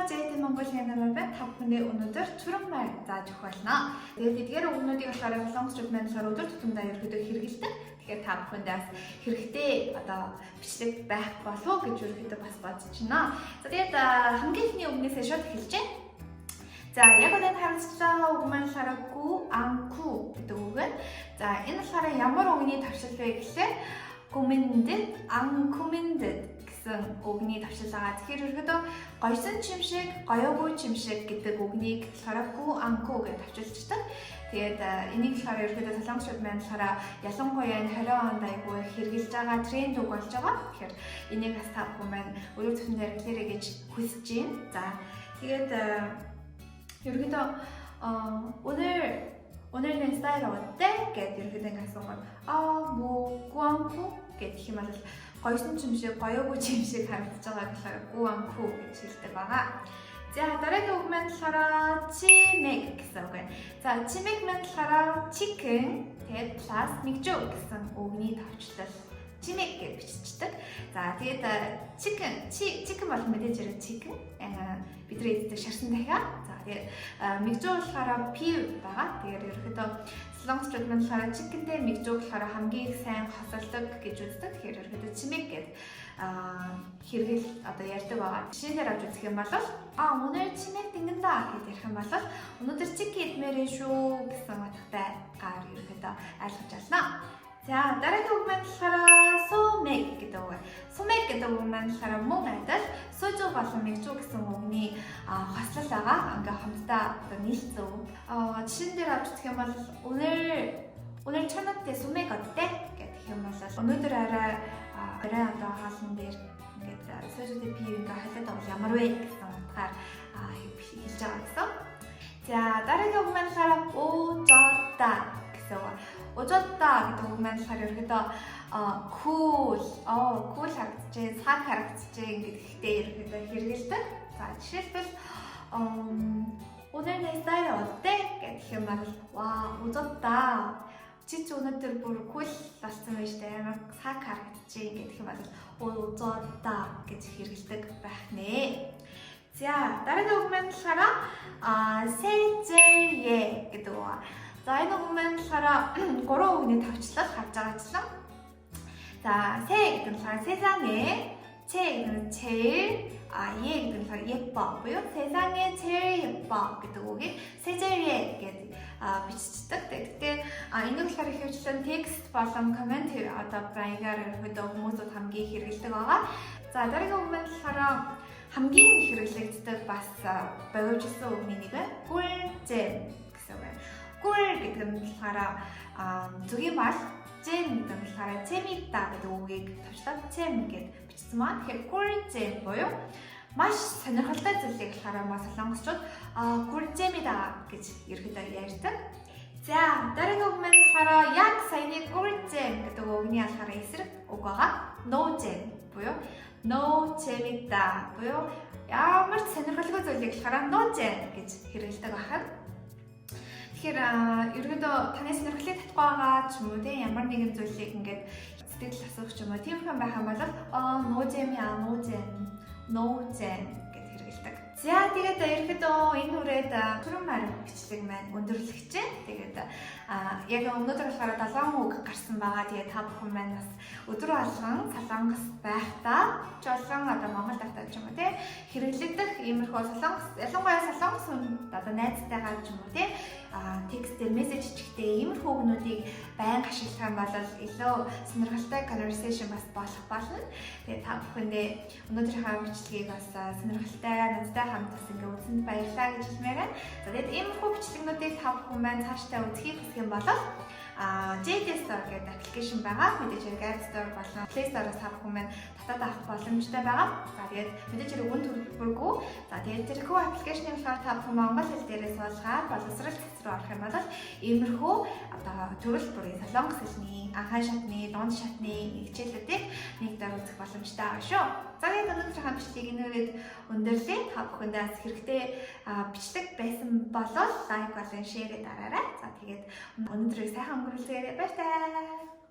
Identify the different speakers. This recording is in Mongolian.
Speaker 1: JT Mongolian намайг байна. Та бүхэндээ өнөөдөр цүрэн зааж өгөх болно. Тэгээд эдгээр үгнүүдийг болохоор солонгосчууд маань болохоор өдөр тутамдаа ерөөдөө хэрэглэдэг. Тэгэхээр та бүхэндээ бас хэрэгтэй одоо бичлэг байх болов уу гэж ерөөдөө бас бодож байна. За, тэгээд хамгийн эхний үгнээсээ шууд эхэлж байна. За, яг одоо энэ харагдаж байгаа үг маань болохоор 구, 않구 гэдэг үг байна. За, энэ болохоор ямар үгний товчлол вэ гэхлээр 꾸민 듯, 안 꾸민 듯 гэсэн үгний товчлол байгаа. Тэгэхээр ерөөдөө гоёсон ч юм шиг, гоёогүй ч юм шиг гэдэг үгнийг болохоор 구, 않구 гэж товчилждаг. Тэгээд энийг болохоор ерөөдөө солонгосчууд маань болохоор ялангуяа энэ 20 онд айгүй хэрэглэж байгаа тренд үг болж байгаа. Тэгэхээр энийг бас та бүхэн маань өдөр тутамд хэрэглээрэй гэж хүсэж байна. За, тэгээд ерөөдөө 오늘 내 스타일 어때? Гэд ерөөдөө ингэ асуухад "아, 뭐 구 않구" гэх юм бол гоёсон ч юм шиг, гоёогүй ч юм шиг харагдаж байгааг болохоор 구 않구 гэж хэлдэг байгаа. За, дараагийн үг маань болохоор 치맥 гэсэн үг байна. За, 치맥 маань болохоор chicken тэгээд plus 맥주 гэсэн үгний товчлол 치맥 гэж биччихдэг. За, тэгээд chicken chicken бол мэдээж хэрэг chicken бидний иддэг шарсан дахиа. За, тэгээд 맥주 болохоор пив байгаа. Тэгээд ерөнхийдөө солонгосчууд маань болохоор chicken-тэй 맥주 болохоор хамгийн их сайн хосолдог гэж үздэг. Тэгэхээр ерөнхийдөө 치맥 гээд хэрэгэл одоо ярьдаг байгаа. Жишээ дээр авч үзэх юм бол "А, 오늘 치맥 땡긴다" гэж ярих юм бол өнөөдөр chicken идмээрээ шүү гэсэн утгатай гар ерөнхийдөө ойлгож байна. За, дараагийн үг маань болохоор 소맥 гэдэг үг. 소맥 гэдэг үг маань болохоор мөн адил 소주 болон 맥주 гэсэн үгний хослол байгаа. Ингээ хамтдаа одоо нийлцсэн үг. Жишээн дээр авч үзэх юм бол 오늘 저녁 때 소맥 어때?" гэх юм бол өнөөдөр арай одоо хоолн дээр ингээд 소주тэй пив ингээ холиод авал ямар вэ гэсэн утгаар хэлж байгаа гэсэн. За, дараагийн үг маань болохоор 오졌다 гэсэн үг. 오졌다 гэдэг үг маань болохоор ерөөдөө cool, cool харагдчихэ, цаг харагдчихэ ингэхдээ ерөөдөө хэрэглэдэг. За, жишээлбэл "오늘 내 스타일 어때?" гэх юм бол "와, 오졌다. Чи ч өнөөдөр бүр cool болсон байж тээ, амар цаг харагдчихэ" гэх юм бол 오졌다 гэж хэрэглэдэг байх нэ. За, дараагийн үг маань болохоор 세젤예 гэдэг үг. За, энэ үг маань болохоор гурван үгний товчлол харж байгаачлан. За, 세 гэдэг нь болохоор 세상에, 제 гэдэг нь 제일, 예 гэдэг нь болохоор 예뻐 буюу 세상에 제일 예뻐 гэдэг үгийг 세젤예 гэдэг биччихдэг. Гэхдээ энэ болохоор ихэвчлэн текст болон comment одоо маягаар ерөнхийдөө хүмүүсүүд хамгийн хэрэглэдэг байгаа. За, дараагийн үг маань болохоор хамгийн их хэрэглэгддэг бас богиночлсон үгний нэг байна. 꿀잼 гэсэн үг байна. 꿀 гэдэг нь болохоор зөгийн бал, 잼 гэдэг нь болохоор 재밌다 гэдэг үгийг товчлоод 잼 гэд бичсэн байна. Тэгэхээр 꿀잼 буюу маш сонирхолтой зүйлийг болохоор маа солонгосчууд "꿀잼이다" гэж ерөөдөө ярьдаг. За, дараагийн үг маань болохоор яг саяны 꿀잼 гэдэг үгний болохоор эсрэг үг байгаа. 노잼 буюу no 재밌다 буюу ямар ч сонирхолгүй зүйлийг болохоор 노잼 гэж хэрэглэдэг байна. Тэгэхээр ерөөдөө таны сонирхлыг татахгүй байгаа ч юм уу, те, ямар нэгэн зүйлийг ингээд сэтгэл асуух ч юм уу, тиймэрхэн байх юм бол "아, 노잼이야, 노잼, 노잼" гэж хэрэглэдэг. За, тэгээд ерөөдөө энэ хүрээд цүрэн бичлэг маань өндөрлөж байна. Тэгээд яг өнөөдөр болохоор 7 үг гарсан байгаа. Тэгээд та бүхэн маань бас өдөр болгон Солонгос байхдаа ч болон одоо Монгол байхдаа ч юм уу, те, хэрэглэгдэх иймэрхүү солонгос, ялангуяа солонгос хүн одоо найзтайгаа ч юм уу, те, текстээр мессеж бичихтэй иймэрхүү үгнүүдийг байнга ашиглах юм бол илүү сонирхолтой conversation бас болох болно. Тэгээд та бүхэндээ өнөөдрийнхөө бичлэгийг бас сонирхолтой надтай хамт бас ингээ үзсэнд баярлалаа гэж хэлмээр байна. За, тэгээд иймэрхүү бичлэгнүүдийг та бүхэн маань цаашдаа үзэхийг хүсэх юм бол JD Store гэдэг application байгаа. Мэдээж хэрэг App Store болон Play Store-оос та бүхэн маань татаад авах боломжтой байгаа. За, тэгээд мэдээж хэрэг үнэ төлбөргүй. За, тэгээд тэрхүү application ийг болохоор та бүхэн монгол хэл дээрээ суулгаад боловсрал цэц рүү орох юм бол иймэрхүү одоо төрөл бүрийн солонгос хэлний анхан шатны, дунд шатны хичээлүүдийг нэг дор үзэх боломжтой байгаа шүү. За, тэгээд өнөөдрийнхөө бичлэгийг энүүгээр өндөрлөе. Та бүхэндээ бас хэрэгтэй бичлэг байсан болол like болон share дараарай. За, тэгээд өнөөдрийг сайхан өнгөрүүлцгээе. Баяртай.